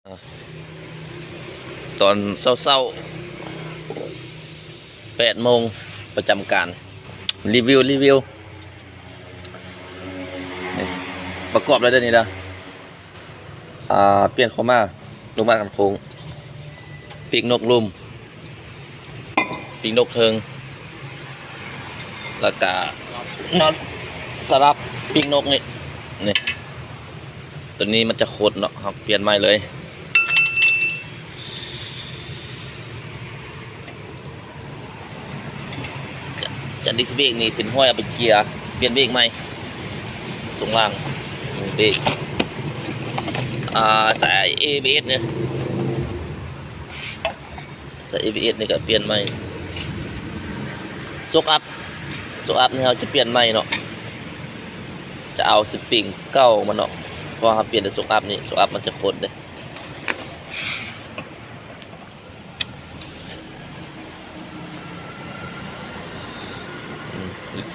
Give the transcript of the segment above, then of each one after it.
ຕອນເຊົ້າໆ ແປດໂມງ ປະຈຳການ ຣີວິວ ຣີວິວ ປະກອບແລ້ວເດີນີ້ເດີ. ອ່າ ປ່ຽນເຂົ້າມາ ລູກໝາກກັນໂຄ້ງ ປີກນົກລຸ່ມ ປີກນົກເທິງ ແລ້ວກະນັອດສະລັບປີກນົກນີ້ ນີ້ ໂຕນີ້ມັນຈະຄົດເນາະ ເຮົາປ່ຽນໃໝ່ເລີຍ. ຈານ ຈານດິສເບຣກນີ້ເປັນຫ້ອຍ ເອົາໄປເຈຍ ປ່ຽນເບຣກໃໝ່ ຊ່ວງລ່າງ ເບຣກ ອ່າ ສາຍເອບີເອສນີ້ ສາຍເອບີເອສນີ້ກະປ່ຽນໃໝ່. ໂຊກອັບ ໂຊກອັບນີ້ເຮົາຈະປ່ຽນໃໝ່ເນາະ ຈະເອົາສະປຣິງເກົ່າມາເນາະ ເພາະວ່າເຮົາປ່ຽນແຕ່ໂຊກອັບນີ້ ໂຊກອັບມັນຈະຄົດເດ້. ອືມ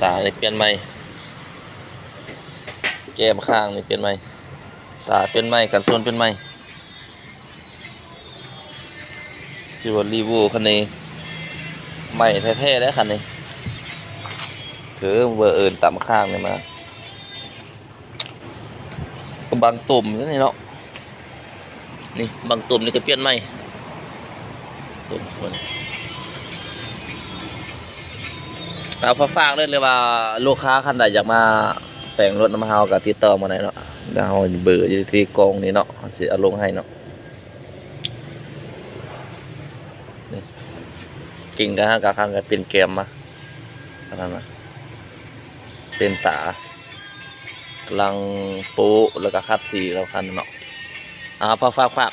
ຕານີ້ປ່ຽນໃໝ່ ແກ້ມຂ້າງນີ້ປ່ຽນໃໝ່ ຕາປ່ຽນໃໝ່ ກັນຊົນປ່ຽນໃໝ່. ຄືວ່າຣີໂວ້ຄັນນີ້ໃໝ່ແທ້ໆ ແລ້ວຄັນນີ້ ເທີເວີເອີ້ນຕາມຂ້າງນີ້ມາ. ກະບັງຕົມນີ້ເນາະ ນີ້ບັງຕົມນີ້ກະປ່ຽນໃໝ່ ຕົມ ເອົາ ຝາກໆ ເດີ ຫຼືວ່າລູກຄ້າຄັນໃດຢາກມາແປງລົດນຳເຮົາກະຕິດຕໍ່ມາໄດ້ເນາະ ດຽວເຮົາເບີຢູ່ທີ່ກ້ອງນີ້ເນາະ ເຮົາຊິເອົາລົງໃຫ້ເນາະ. ນີ້ ເກັ່ງກະຫັ້ນກະຄັນກະປ່ຽນແກມມາ ອັນນັ້ນນະ ປ່ຽນຕາ ກຳລັງໂປະ ແລ້ວກະຂັດສີແລ້ວຄັນເນາະ. ອ່າ ຝາກໆ ຝາກ